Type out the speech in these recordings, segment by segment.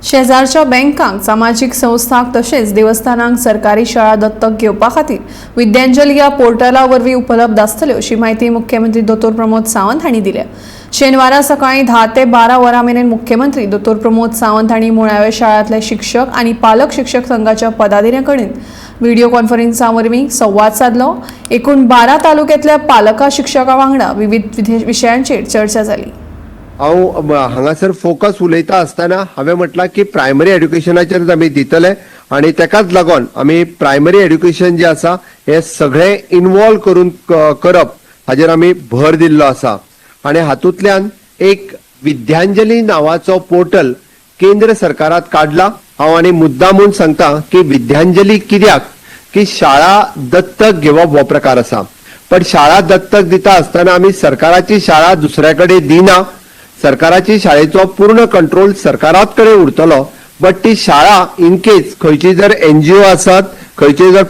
शेजारच्या बँकांक, सामाजीक संस्थांक तशेंच देवस्थानांक सरकारी शाळा दत्तक घेवपा खातीर विद्यांजली ह्या पोर्टला वरवीं उपलब्ध आसतल्यो अशी म्हायती मुख्यमंत्री दोतोर प्रमोद सावंत हांणी दिल्या. शेनवारा सकाळी 10 ते 12 वरां मेरेन मुख्यमंत्री दोतोर प्रमोद सावंत हांणी मुळाव्या शाळांतले शिक्षक आनी पालक शिक्षक संघाच्या पदाधिकाऱ्यां कडेन व्हिडिओ कॉन्फरन्सा वरवीं संवाद सादलो. एकूण 12 तालुक्यांतल्या पालकां शिक्षकां वांगडा विविध विशयांचेर चर्चा जाली. हांव हांगासर फोकस उलयता आसतना हांवें म्हटलां की प्रायमरी एड्युकेशनाचेर आमी दितले आनी तेकाच लागून आमी प्रायमरी एड्युकेशन जें आसा हें सगळें इनवॉल्व करून करप हाजेर आमी भर दिल्लो आसा. आनी हातूंतल्यान एक विद्यांजली नांवाचो पोर्टल केंद्र सरकारात काडला. हांव आनी मुद्दामून सांगता की विद्यांजली कित्याक, की शाळा दत्तक घेवप हो प्रकार आसा, पण शाळा दत्तक दिता आसतना आमी सरकाराची शाळा दुसऱ्या कडेन दिना. सरकाराची शाळेचो पूर्ण कंट्रोल सरकारात कडेन उरतलो, बट ती शाळा इनकेस खंयची जर एनजीओ आसत, खंयचे जर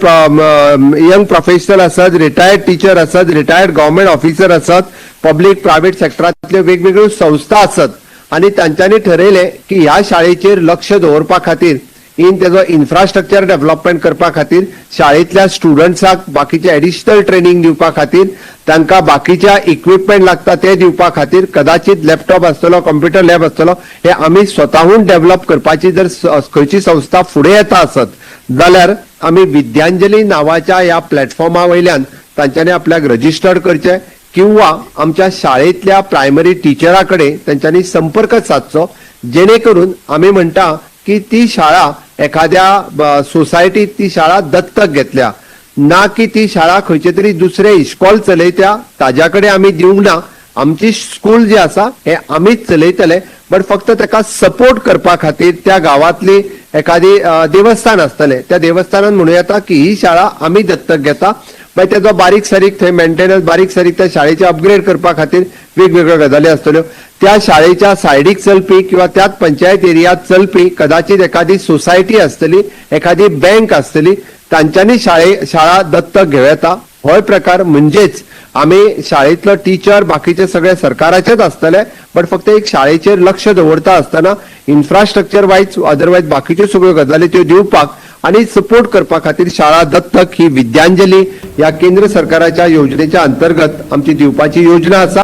यंग प्रोफेशनल आसत, रिटायर्ड टिचर आसत, रिटायर्ड गव्हर्मेंट ऑफिसर आसत, पब्लीक प्रायव्हेट सेक्टरांतल्यो वेगवेगळ्यो संस्था आसत आनी तांच्यांनी ठरयलें की ह्या शाळेचेर लक्ष दवरपा खातीर, इन तेजो इन्फ्रास्ट्रक्चर डेव्हलपमेंट करपा खातीर, शाळेंतल्या स्टुडंट्साक बाकीचे एडिशनल ट्रेनिंग दिवपा खातीर, तांकां बाकीच्या इक्विपमेंट लागता ते दिवपा खातीर, कदाचित लॅपटॉप आसतलो, कॉम्प्युटर लॅब आसतलो, हे आमी स्वताहून डेव्हलप करपाची जर खंयची संस्था फुडें येता आसत जाल्यार आमी विद्यांजली नांवाच्या ह्या प्लॅटफॉर्मा वयल्यान तांच्यांनी आपल्याक रजिस्टर्ड करचें किंवा आमच्या शाळेंतल्या प्रायमरी टिचरा कडेन तेंच्यांनी संपर्क सादचो, जेणे करून आमी म्हणटा की ती शाळा एखाद्या सोसायटीत ती शाळा दत्तक घेतल्या, ना की ती शाळा खंयचे तरी दुसरे इस्कॉल चलयत्या ताज्या कडेन आमी दिवंक ना. आमची स्कूल जी आसा हे आमीच चलयतले, बट फक्त ताका सपोर्ट करपा खातीर त्या गांवांतली एखादी देवस्थान आसतलें, त्या देवस्थानान म्हणूं येता की ही शाळा आमी दत्तक घेता. मागीर तेजो बारीक सारीक थंय मेंटेनन्स, बारीक सारीक त्या शाळेचे अपग्रेड करपा खातीर वेगवेगळ्यो गजाली आसतल्यो. त्या शाळेच्या सायडीक चलपी किंवा त्याच पंचायत एरियात चलपी कदाचित एखादी सोसायटी आसतली, एखादी बँक आसतली, तांच्यांनी शाळा दत्तक घेवं येता. होय प्रकार म्हणजेच आमी शाळेंतलो टिचर बाकीचे सगळे सरकाराचेच आसतले, बट फक्त एक शाळेचेर लक्ष दवरता आसतना इन्फ्रास्ट्रक्चर वायज, अदरवायज बाकीच्यो सगळ्यो गजाली त्यो दिवपाक आनी सपोर्ट करपा खातीर शाळा दत्तक ही विद्यांजली ह्या केंद्र सरकाराच्या योजनेच्या अंतर्गत आमची दिवपाची योजना आसा.